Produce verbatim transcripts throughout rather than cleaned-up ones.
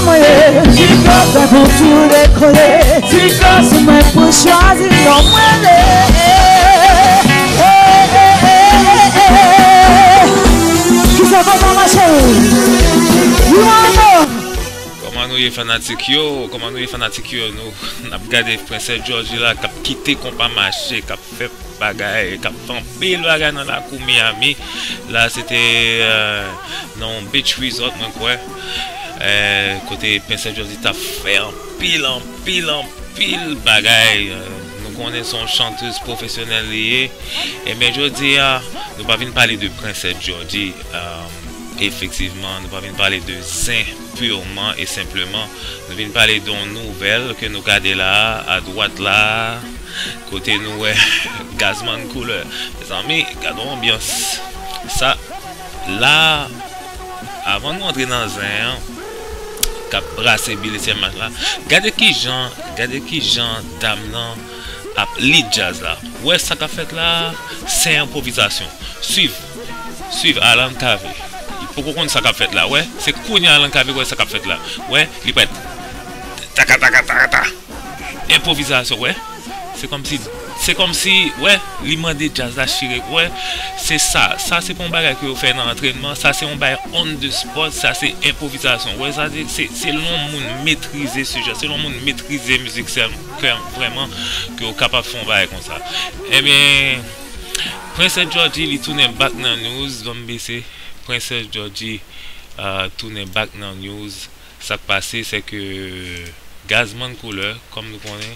Mwen ye, ti kòb la pou tou dekole. Ti kòb sou mwen pou chwazi yon mwen le. Kisa kòman mache? You wanna know? Kòman nou ye fanatik yo? Kòman nou ye fanatik yo? Nou n ap gade Prensès Jòji la k ap kite konpa mache, k ap fè bagay, k ap fè anpil bagay nan lakou Miami. La se te euh, nan yon beach resort mwen kwè, euh, kote Prensès Jòji t ap fè anpil, anpil, anpil bagay. Euh, nou konnen se yon chantèz pwofesyonèl li ye. Ebyen jodi a, nou pa vin pale de Prensès Jòji. Euh, efektivman, nou pa vin pale de zen purman e senpleman. Nou vin pale de yon nouvèl ke nou gade la a, adwat la a, kote nou wè Gazman Couleur. Mezanmi, gade yon anbyans. Sa, la, avan nou antre nan zen an, k ap brase bil etyèm mach la, gade kijan, gade kijan dam nan ap lead djaz la. Ou wè sa k ap fèt la, se enpwovizasyon. Swiv, swiv Alan Cavé. Li poko konn sa k ap fèt la, wè. Se kounye a Alan Cavé wè sa k ap fèt la. Wè, li prèt. Taka, taka, taka, ta. Enpwovizasyon, wè. Se kòmsi, se kòmsi, wè, li mande djaz la chire, wè. Se sa, sa se pa yon bagay ke yo fè nan antrènman, sa se yon bagay on the spot, sa se enpwovizasyon. Wè, sa se, se, se lè yon moun metrize sijè, se lè yon moun metrize mizik sèl, ke, vrèman, ke w kapab fè yon bagay konsa. Ebyen, Prensès Jòji, li tounen back nan news, ban m bese. Prensès Jòji, euh, tounen back nan news. Sa k pase, se ke Gazman Couleur, kòm nou konnen,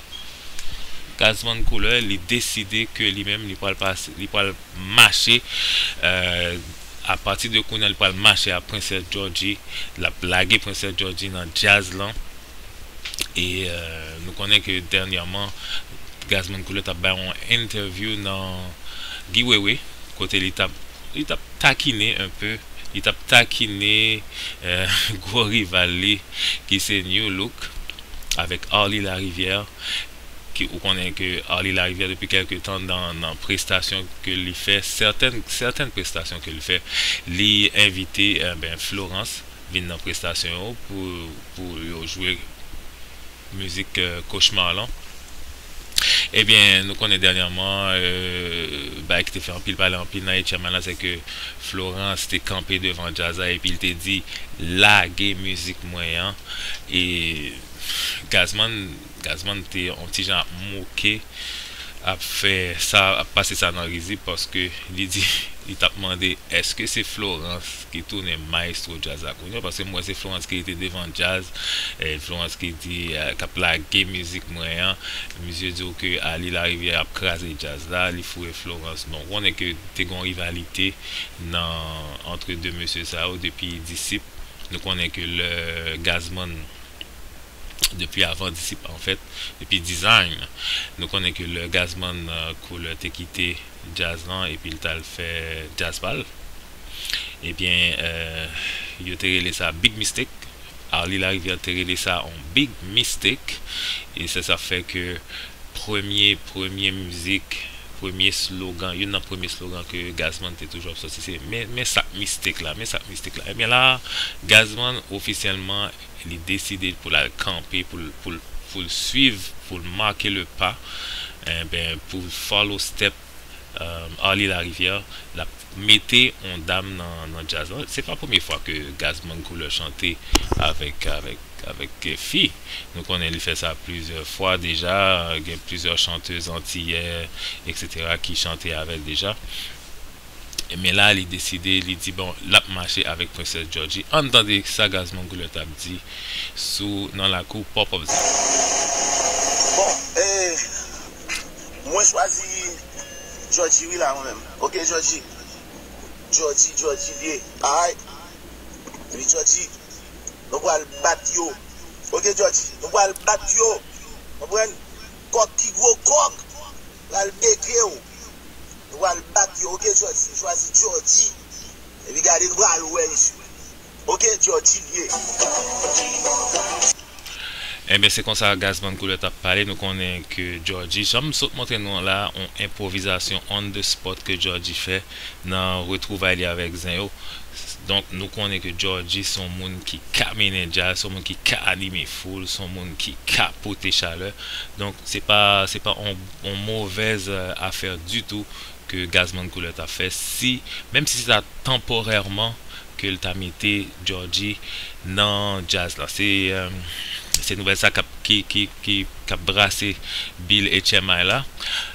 Gazman Couleur, li deside ke li menm, li pral pase, li pral mache, euh, apati de kounye a, li pral mache ak Prensès Jòji, l ap lage Prensès Jòji nan djaz lan. E, euh, nou konnen ke dènyèman, Gazman Couleur t ap bay yon entèvyou nan Guy Wewe, kote li t ap, li t ap takine un peu, li t ap takine, euh, gwo rival li, ki se Nu Look, avèk Arly Larivière, ki, ou konnen ke Arly Larivière, depi kèlke tan, nan, nan prestasyon ke li fè, sètèn, sètèn prestasyon ke li fè, li envite, eh ben, Florence vin nan prestasyon yo pou, pou yo jwe mizik, euh, Cauchemar lan. Ebyen, nou konnen dènyèman, euh, bagay ki te fè anpil pale anpil nan etyèm an la, se ke Florence te kanpe devan djaz la epi l te di, "Lage mizik mwen an." E Gazman, Gazman te yon ti jan ap moke, ap fè sa, ap pase sa nan rizib, paske li di, li t ap mande, èske se Florence ki tounen mayestwo djaz la kounye a, paske m wè se Florence ki rete devan djaz, e Florence ki di, eh, k ap lage mizik mwen an. Misye di w ke Arly Larivière ap kraze djaz la, li foure Florence. Donk, ou konnen ke te gen yon rivalite nan, antre de mesye sa yo depi Disip. Nou konnen ke lè Gazman, depi avan Disip, anfèt, depi Design, nou konnen ke lè Gazman, euh, Couleur te kite djaz lan, epi l t al fè djaz pa l, ebyen, euh, yo te rele sa Big Mistake. Arly Larivière te rele sa on big mistake. E se sa fè ke premye, premye mizik, premye slogan, youn nan premye slogan ke Gazman te toujou ap sòti, se, "Men, men sa k mistek la, men sa k mistek la." Ebyen la, Gazman ofisyèlman, li deside pou l al kanpe, pou l, pou l, pou l swiv, pou l make le pa, enben, pou l follow step, euh, Arly Larivière, l ap mete on dam nan, nan djaz lan. Se pa premye fwa ke Gazman Couleur chante avèk, avèk, avèk fi. Nou konnen li fè sa plizyè fwa deja, gen plizyè chantèz antiyè, etsetera, ki chante avè l deja. Men la, li deside, li di, bon, l ap mache avèk Prensès Georgie. Ann tande sa Gazman Couleur t ap di sou, nan lakou Pop Up Zen. Bon, e, mwen chwazi Georgie wi la, mwen menm. Oke, Georgie. Georgie, Georgie li ye. Alright. Epi Georgie, nou pral bat yo. Oke, Georgie, nou pral bat yo. Konprann? Kòk ki gwo kòk pral beke w. Nou pral bat yo, oke, Georgie? Chwazi Georgie. Epi gade, nou pral wè, mesye. Oke, Georgie li ye. Enben, se konsa Gazman Couleur t ap pale. Nou konnen ke Georgie, jan m sot montre nou an la, on enpwovizasyon on the spot ke Georgie fè nan retwouvay li avèk Zen yo. Donk, nou konnen ke Georgie se yon moun ki ka mennen djaz, se yon moun ki ka anime foul, se yon moun ki ka pote chalè. Donk, se pa, se pa yon, yon movèz, euh, afè ditou ke Gazman Koulè ta fè, si, menm si se ta tanporèman ke l ta mete Georgie nan djaz la. Se, euh, se nouvèl sa k ap, ki, ki, ki, k ap brase bil H M I la.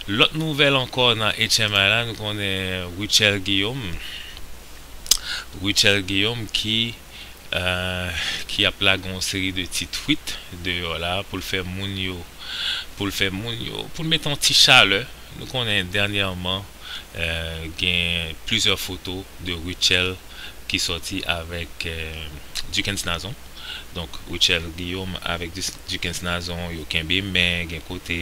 Lòt nouvèl ankò nan H M I la, nou konnen Rutshelle Guillaume. Rutshelle Guillaume ki, euh, ki ap lage yon seri de ti tweet deyò la pou l fè moun yo, pou l fè moun yo, pou l mete yon ti chalè. Nou konnen dènyèman, euh, gen plizyè foto de Rutshelle ki sòti avèk, euh, Duckens Nazon. Donk, Rutshelle Guillaume avèk Dis-, Duckens Nazon, yo kenbe men, gen kote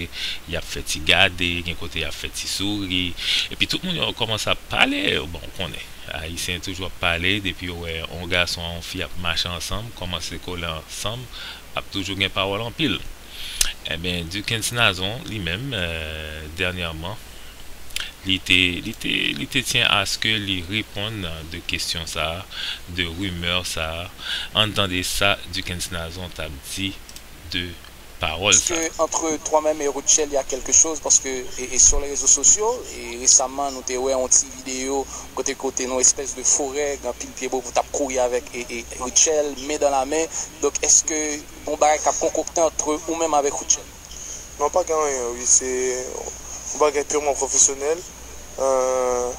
y ap fè ti gade, gen kote y ap fè ti souri. Epi tout moun yo kòmanse ap pale, bon, ou konnen. Ayisyen toujou ap pale, depi yo wè yon gason ak yon fi ap mache ansanm, kòmanse kole ansanm, ap toujou gen pawòl anpil. Ebyen, Duckens Nazon, li menm, euh, dènyèman, li te, li te, li te tyen aske li reponn de kesyon sa a, de rimè sa a. Ann tande sa Duckens Nazon t ap di de pawòl sa. Est-ce que entre toi-même et Rutshelle, il y a quelque chose? Paske, e, e sur les réseaux sociaux, e resaman, nou te wè yon ti videyo kote, kote yon espès de forè, gen anpil pye bò pou t ap kouri avèk, e, e Rutshelle, men dan la men. Donk, èske gon bagay k ap konkokte ant ou menm avèk Rutshelle? Non, pa gen anyen, wi, se yon bagay pirman pwofesyonèl. Euh,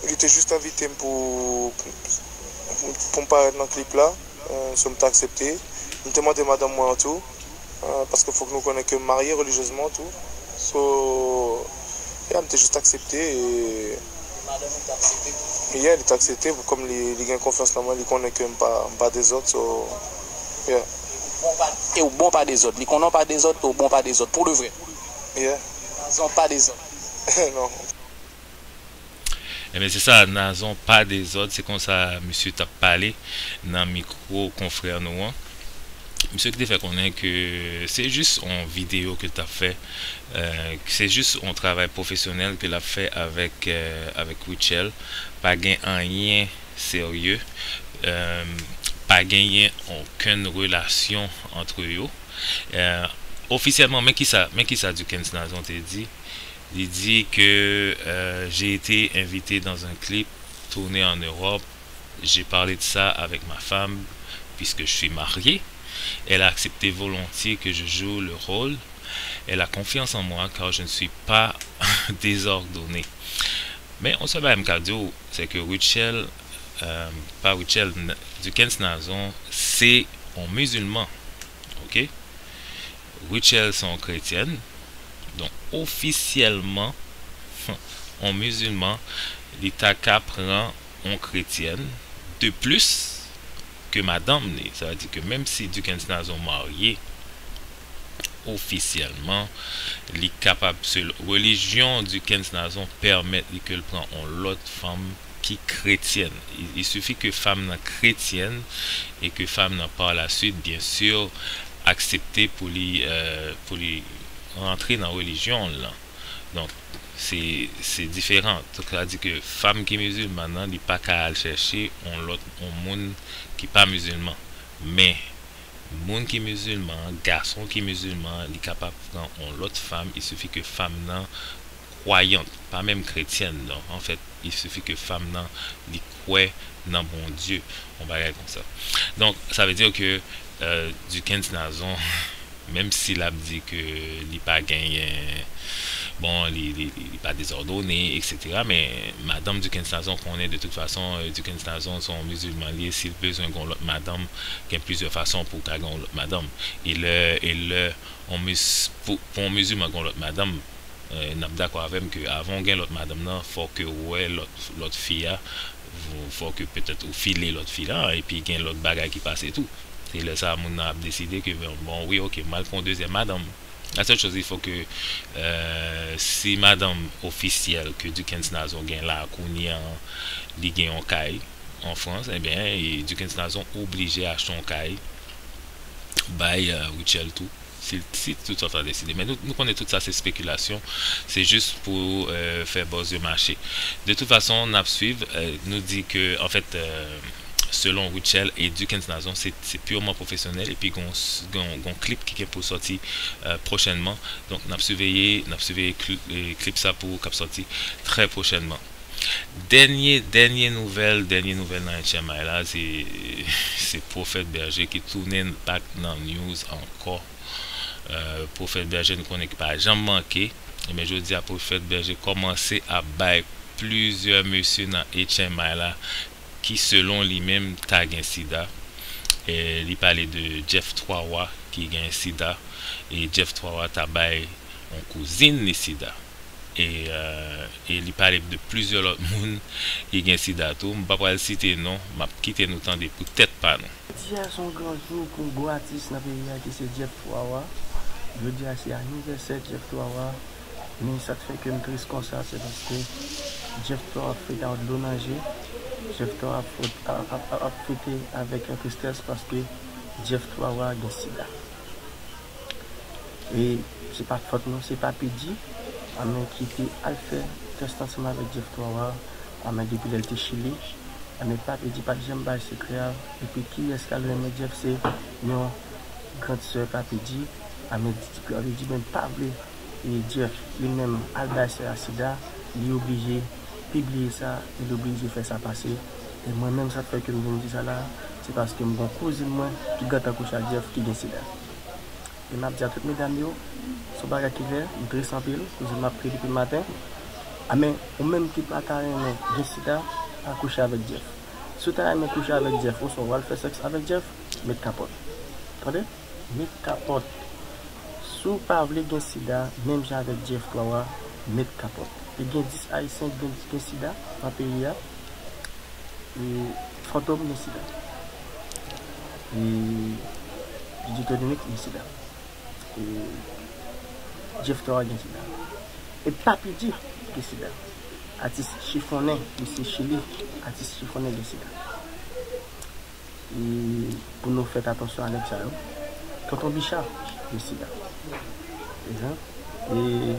li te jis envite m pou, pou, pou m parèt nan klip la. Euh, so, m te aksepte. M te mande madanm mwen an tou, euh, paske fòk nou konnen ke m marye relijyezman tou. So, yeah, m te jis aksepte e Madanm ou te aksepte tou? Yeah, li te aksepte, kòm li, li gen konfyans nan mwen, li konnen ke m pa, m pa dezòd, so, yeah. E ou bon pa, e ou bon pa dezòd? Li konnen w pa dezòd, e ou bon pa dezòd, pou de vrè? Yeah. Nazon pa dezòd? Non. Ebyen, se sa, Nazon pa dezòd, se konsa misye t ap pale nan mikwo konfrè nou an. Misye ki te fè konnen ke se jis yon videyo ke l t ap fè, euh, se jis yon travay pwofesyonèl ke l ap fè avèk, euh, avèk Rutshelle. Pa gen anyen serye, euh, pa genyen okenn relasyon ant yo. Euh, ofisyèlman, men kisa, men kisa Duckens Nazon te di? Li di ke, euh, j'ai été invité dans un clip tourné en Europe. J'ai parlé de ça avec ma femme, puisque je suis marié. Elle a accepté volontiers que je joue le rôle. Elle a confiance en moi car je ne suis pas désordonné. Men, yon sèl bagay m ka di w, se ke Rutshelle, euh, pa Rutshelle, N-, Duckens Nazon, se yon mizilman. Ok? Rutshelle se yon kretyèn. Donk, ofisyèlman, yon mizilman, li ta ka pran yon kretyèn de plis ke madanm li. Sa vle di ke menm si Duckens Nazon marye, ofisyèlman, li kapab, selon relijyon Duckens Nazon pèmèt li ke l pran yon lòt fanm ki kretyèn. Il, il suffit ke fanm nan kretyèn e ke fanm nan, par la suite, byen si, aksepte pou li, euh, pou li rantre nan relijyon l lan. Donk, se, se diferan. Donk, sa vle di ke fanm ki mizilman nan, li pa ka al chèche yon lòt, yon moun ki pa mizilman. Men, moun ki mizilman, gason ki mizilman, li kapab pran yon lòt fanm, il suffit ke fanm nan kwayant, pa menm kretyèn, non. Anfèt, il suffit ke fanm nan, li kwè nan Bondye, yon bagay konsa. Donk, sa vle di ke, euh, Duckens Nazon, menm si l ap di ke li pa genyen, bon, li, li, li, li pa dezòdone, etsetera, men madanm Duckens Nazon konnen de tout fason, euh, Duckens Nazon se yon mizilman li ye, si l bezwen gen yon lòt madanm, gen plizyè fason pou w ka gen yon lòt madanm. E lè, e lè, yon miz-, pou, pou yon mizilman gen yon lòt madanm, euh, n ap dakò avè m ke avan w gen lòt madanm nan, fò ke w wè lòt, lòt fi a, fò ke petèt ou file lòt fi la, epi gen lòt bagay ki pase tou. Se lè sa a moun nan ap deside ke, bon, bon, wi, ok, m al pran yon dezyèm madanm. La seule chose, il faut que, euh, si madanm ofisyèl ke Duckens Nazon gen la kounye a, li gen yon kay an Frans, ebyen, e Duckens Nazon oblije achte yon kay bay, euh, Rutshelle tou. Si, si tout sa ta deside. Men nou, nou konnen tout sa se spekilasyon. Se jis pou, euh, fè buzz yo mache. De tout fason, n ap swiv. Euh, nou di ke, anfèt, euh, Selon Rutshelle e Duckens Nazon, se, se piman pwofesyonèl, epi gon, gon, gon klip ki gen pou sòti uh, pwochènman. Donk, n ap siveye, n ap siveye klip, eh, klip sa pou k ap sòti trè pwochènman. Dènye, dènye nouvèl, dènye nouvèl nan H M I la, se, se Pwofèt Bèje ki tounen back nan news ankò. Uh, Pwofèt Bèje, nou konnen ki pa janm manke. Ebyen, jodi a, Pwofèt Bèje kòmanse ap bay plizyè mesye nan H M I la ki, selon li menm, ta gen sida. E li pale de Jeff Twa Wa ki gen sida. E Jeff Twa Wa ta bay yon kouzin li sida. E, euh, e li pale de plizyè lòt moun ki gen sida tou. M pa pral site non, m ap kite nou tande pou tèt pa nou. Jodi a se yon gran jou pou yon gwo atis nan peyi a ki se Jeff Twa Wa. Jodi a se anivèsè Jeff Twa Wa. Men sa k fè ke m tris konsa, se paske Jeff Twa Wa ap fete ak dlo nan je. Jeff Twa Wa ap, ap, ap, ap fete avèk yon tristès paske Jeff Twa Wa gen sida. E se pa fòt nou, se Papi G, anben, ki te al fè tès ansanm avèk Jeff Twa Wa, anben, depi lè l te Chili. Anben, Papi G pa t janm bay sekrè a. Epi kiyès k al renmen Jeff? Se yon grand sè Papi G. Anben, Papi G menm pa vle e Jeff li menm al bay sè a sida, li oblije pibliye sa, e li oblije fè sa pase. E mwen menm, sa k fè ke m vin di sa la, se paske m gen yon kouzin mwen ki gentan kouche ak Jeff ki gen sida. E m ap di a tout medam yo, se yon bagay ki vre, m tris anpil, kouzin m ap kriye depi maten. Anben, ou menm ki pa ta renmen gen sida, pa kouche avèk Jeff. Si w ta renmen kouche avèk Jeff, oswa w al fè sèks avèk Jeff, met kapòt. Tande? Met kapòt. Si w pa vle gen sida, menm jan avèk Jeff Twa Wa, met kapòt. E gen dis Ayisyen ki gen, gen sida nan peyi a. E Fantom gen sida. E Didie Tony Mix gen sida. E Jeff Twa Wa gen sida. E Papi G gen sida. Atis chifonnen, misye Chili, atis chifonnen gen sida. E pou nou fèt atansyon a nèg sa yo. Tonton Bicha gen sida. Ehe. E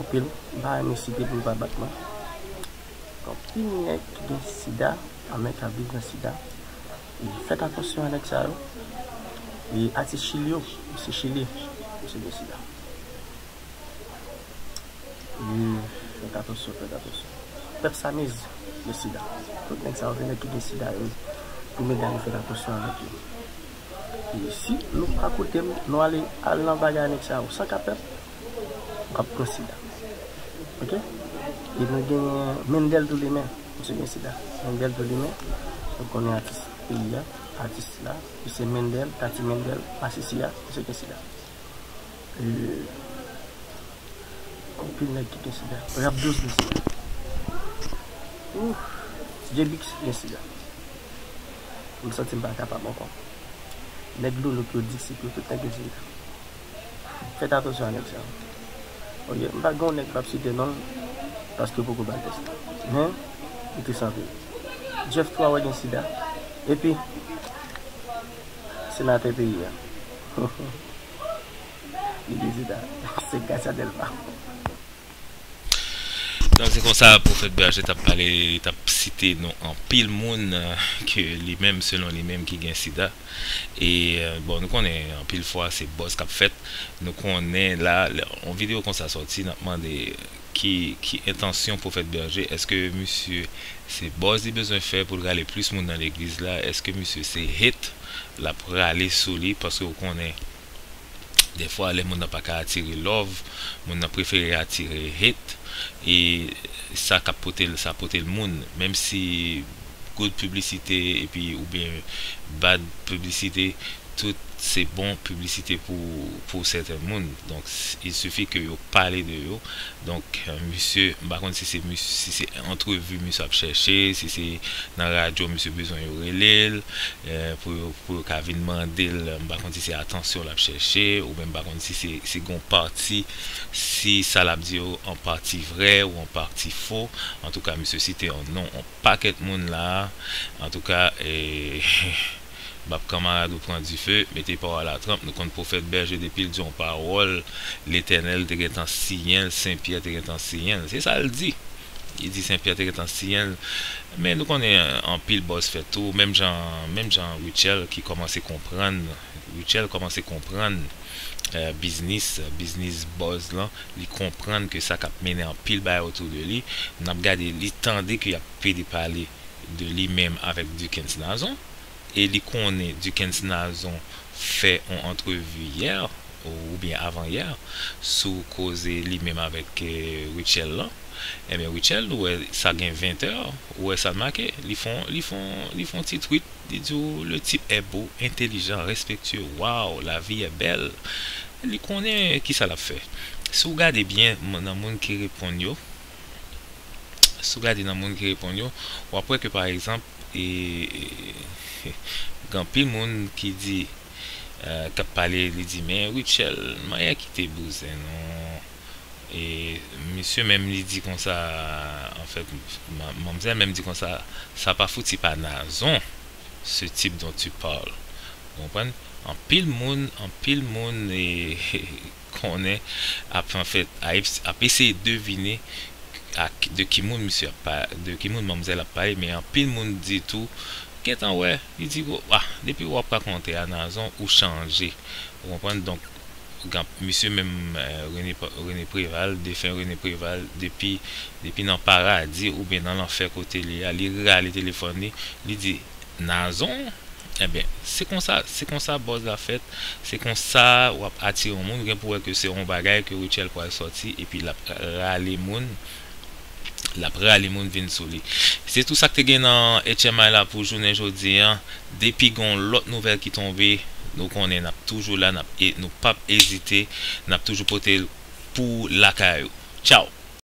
anpil, m pa renmen site pou yo pa bat mwen. Anpil nèg ki gen sida, anben k ap viv nan sida. E fèt atansyon a nèg sa yo. E atis Chili yo, misye Chili, misye gen sida. E fèt atansyon, fèt atansyon. Pèp Samiz gen sida. Tout nèg sa yo se nèg ki gen sida yo. Pou medam yo fèt atansyon avèk yo. E si nou pa koute m, nou ale, al nan bagay nèg sa yo san kapèt, w ap pran sida. Oke? E nou genyen Mendel Doulimen, misye gen sida. Mendel Doulimen, nou konnen atis peyi a, atis la, misye Mendel, Tati Mendel, Masisi a, misye gen sida. E anpil nèg ki gen sida. Rap Douz gen sida. Ouf, J-Bix gen sida. M santi m pa kapab ankò. Nèg Lolo ki yo disip yo, tout nèg gen sida. Fèt atansyon a nèg sa yo. Oke, m pa gen yon nèg m p ap site non l, paske yo poko ba l tès la. Men, li te sanble. Jeff Twa Wa gen sida. Epi, senatè peyi a. Li gen sida. Se Gracia Delva. Donk, se konsa Pwofèt Bèje t ap pale, li t ap site non anpil moun, euh, ke li menm, selon li menm, ki gen sida. E, euh, bon, nou konnen anpil fwa se buzz k ap fèt. Nou konnen la, lè yon videyo konsa sòti, n ap mande ki, ki entansyon Pwofèt Bèje. Èske misye se buzz li bezwen fè pou l rale plis moun nan legliz la? Èske misye se hate l ap rale sou li? Paske w konnen, dèfwa, lè moun nan pa ka atire love, moun nan prefere atire hate, e sa k ap pote l, sa pote l moun. Menm si good piblisite epi oubyen bad piblisite, tout se bon piblisite pou, pou sèten moun. Donk, s-, il suffit ke yo pale de yo. Donk, euh, misye, m pa konn si se mis-, si se antrevi misye ap chèche, si se nan radyo misye bezwen yo rele l, euh, pou yo, pou yo ka vin mande l, m pa konn si se atansyon l ap chèche, oubyen m pa konn si se, se gon pati, si sa l ap di yo an pati vrè ou an pati fo. Antouka, misye site yon non, yon pakèt moun la. Antouka, eh, m ap kanmarad ou pran dife, mete pa w a latranp. Nou konn Pwofèt Bèje depi l di yon pawòl, Letènèl te gentan siyen l, Sen Pyè te gentan siyen l. Se sa l di. Li di Senpyè te gentan siyen l. Men nou konnen anpil buzz fèt tou, menm jan, menm jan Rutshelle ki kòmanse konprann, Rutshelle kòmanse konprann biznis, biznis buzz lan, li konprann ke sa k ap mennen anpil bagay otou de li. N ap gade, li tande ke y ap pede pale de li menm avèk Duckens Nazon, e li konnen Duckens Nazon fè yon antrevi yè, oubyen avan yè, sou koze li menm avèk Rutshelle lan. Ebyen, Rutshelle, ou wè sa gen ventè, ou wè sa l make, li fon, li fon, li fon ti tweet, li di w, le type est beau, intelligent, respectueux, wow, la vie est belle. Li konnen kisa l ap fè. Si w gade byen nan moun ki reponn yo, si w gade nan moun ki reponn yo, w ap wè ke pa egzanp, e, gen anpil moun ki di, k ap pale, li di, men Rutshelle, manyè kite bouzen non. E misye menm li di konsa, anfèt, manmzèl menm di konsa, sa pa fouti pa Nazon, ce type dont tu parles. Ou konprann? Anpil moun, anpil moun e, konnen ap, anfèt, ap eseye devine ak de ki moun misye ap pale, de ki moun manmzèl ap pale, men anpil moun di tou, gentan wè, li di, ah, depi w ap rakonte a Nazon, ou chanje. Ou konprann? Donk, misye menm, Rene, Rene Preval, defen Rene Preval, depi, depi nan paradi oubyen nan lanfè kote li a, li rale telefòn li, li di, Nazon, ebyen, se konsa, se konsa buzz la fèt, se konsa w ap atire yon moun, ou gen pou wè ke se yon bagay ke Rutshelle pral sòti, epi l ap rale moun, l ap rale moun vin sou li. Se tou sa k te gen nan H M I la pou jounen jodi a. Depi gen yon lòt nouvèl ki tonbe, nou konnen n ap toujou la, n ap, nou p ap ezite, n ap toujou pote l pou lakay ou. Tchaw!